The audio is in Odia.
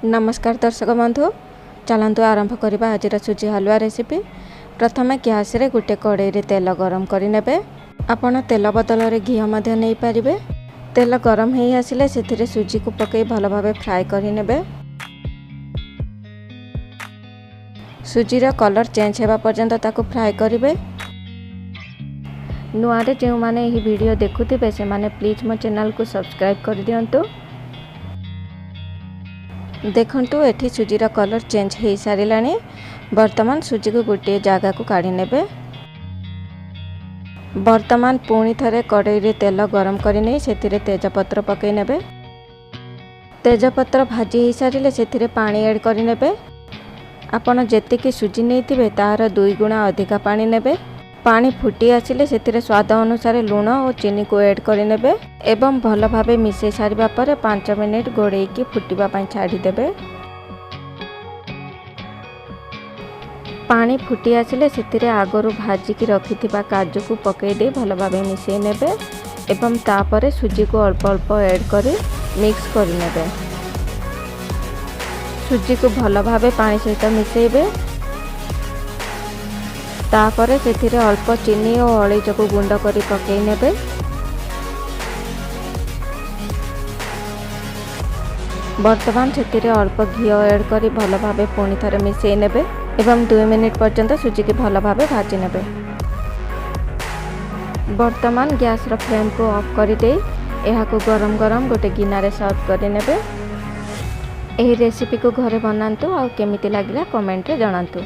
ନମସ୍କାର ଦର୍ଶକ ବନ୍ଧୁ, ଚାଲନ୍ତୁ ଆରମ୍ଭ କରିବା ଆଜିର ସୁଜି ହାଲୁଆ ରେସିପି। ପ୍ରଥମେ ଗ୍ୟାସ୍ରେ ଗୋଟେ କଡ଼େଇରେ ତେଲ ଗରମ କରିନେବେ। ଆପଣ ତେଲ ବଦଳରେ ଘିଅ ମଧ୍ୟ ନେଇପାରିବେ। ତେଲ ଗରମ ହେଇ ଆସିଲେ ସେଥିରେ ସୁଜିକୁ ପକାଇ ଭଲ ଭାବେ ଫ୍ରାଏ କରିନେବେ। ସୁଜିର କଲର୍ ଚେଞ୍ଜ ହେବା ପର୍ଯ୍ୟନ୍ତ ତାକୁ ଫ୍ରାଏ କରିବେ। ନୂଆରେ ଯେଉଁମାନେ ଏହି ଭିଡ଼ିଓ ଦେଖୁଥିବେ, ସେମାନେ ପ୍ଲିଜ୍ ମୋ ଚ୍ୟାନେଲକୁ ସବସ୍କ୍ରାଇବ୍ କରିଦିଅନ୍ତୁ। ଦେଖନ୍ତୁ, ଏଠି ସୁଜିର କଲର୍ ଚେଞ୍ଜ ହୋଇସାରିଲାଣି। ବର୍ତ୍ତମାନ ସୁଜିକୁ ଗୋଟିଏ ଜାଗାକୁ କାଢ଼ି ନେବେ। ବର୍ତ୍ତମାନ ପୁଣି ଥରେ କଡ଼େଇରେ ତେଲ ଗରମ କରିନେଇ ସେଥିରେ ତେଜପତ୍ର ପକାଇ ନେବେ। ତେଜପତ୍ର ଭାଜି ହୋଇସାରିଲେ ସେଥିରେ ପାଣି ଆଡ଼୍ କରିନେବେ। ଆପଣ ଯେତିକି ସୁଜି ନେଇଥିବେ, ତାହାର 2 ଗୁଣା ଅଧିକା ପାଣି ନେବେ। ପାଣି ଫୁଟି ଆସିଲେ ସେଥିରେ ସ୍ୱାଦ ଅନୁସାରେ ଲୁଣ ଓ ଚିନିକୁ ଆଡ଼୍ କରିନେବେ ଏବଂ ଭଲ ଭାବେ ମିଶାଇ ସାରିବା ପରେ 5 ମିନିଟ୍ ଘୋଡ଼େଇକି ଫୁଟିବା ପାଇଁ ଛାଡ଼ିଦେବେ। ପାଣି ଫୁଟି ଆସିଲେ ସେଥିରେ ଆଗରୁ ଭାଜିକି ରଖିଥିବା କାଜୁକୁ ପକାଇ ଦେଇ ଭଲ ଭାବେ ମିଶାଇ ନେବେ ଏବଂ ତାପରେ ସୁଜିକୁ ଅଳ୍ପ ଅଳ୍ପ ଆଡ଼୍ କରି ମିକ୍ସ କରିନେବେ। ସୁଜିକୁ ଭଲ ଭାବେ ପାଣି ସହିତ ମିଶାଇବେ। ତାପରେ ସେଥିରେ ଅଳ୍ପ ଚିନି ଓ ଅଳେଇଚକୁ ଗୁଣ୍ଡ କରି ପକାଇ ନେବେ। ବର୍ତ୍ତମାନ ସେଥିରେ ଅଳ୍ପ ଘିଅ ଆଡ଼୍ କରି ଭଲ ଭାବେ ପୁଣି ଥରେ ମିଶାଇ ନେବେ ଏବଂ 2 ମିନିଟ୍ ପର୍ଯ୍ୟନ୍ତ ସୁଜିକି ଭଲ ଭାବେ ଭାଜି ନେବେ। ବର୍ତ୍ତମାନ ଗ୍ୟାସ୍ର ଫ୍ଲେମ୍କୁ ଅଫ୍ କରିଦେଇ ଏହାକୁ ଗରମ ଗରମ ଗୋଟେ ଗିନାରେ ସର୍ଭ କରିନେବେ। ଏହି ରେସିପିକୁ ଘରେ ବନାନ୍ତୁ ଆଉ କେମିତି ଲାଗିଲା କମେଣ୍ଟରେ ଜଣାନ୍ତୁ।